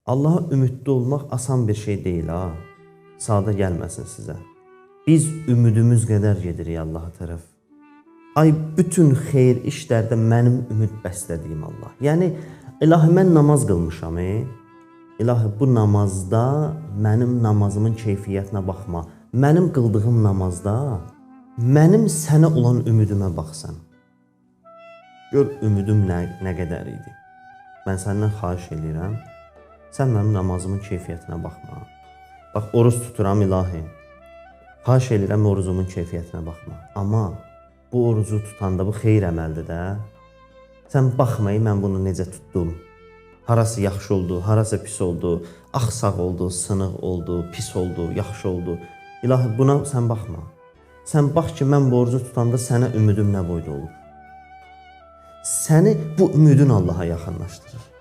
Allaha ümidli olmaq asan bir şey deyil ha. Sadə gəlməsin sizə. Biz ümidimiz qədər gedirik Allaha tərəf. Ay bütün xeyir işlərdə mənim ümid bəslədiyim Allah. Yəni ilahi mən namaz qılmışam. İlahi bu namazda mənim namazımın keyfiyyətinə baxma. Mənim qıldığım namazda mənim sənə olan ümidimə bax sən. Gör ümidim nə qədər idi. Mən səndən xahiş eləyirəm. Sən mənim namazımın keyfiyyətinə baxma. Bax oruc tuturam ilahi. Xahiş eləyirəm orucumun keyfiyyətinə baxma. Amma bu orucu tutanda bu xeyir əməldir də. Sən baxma, mən bunu necə tutdum. Harası yaxşı oldu, harası pis oldu, axsaq oldu, sınıq oldu, pis oldu, yaxşı oldu. İlahi buna sən baxma. Sən bax ki, mən bu orucu tutanda sənə ümidim nə boyda olub. Səni bu ümidin Allaha yaxınlaşdırır.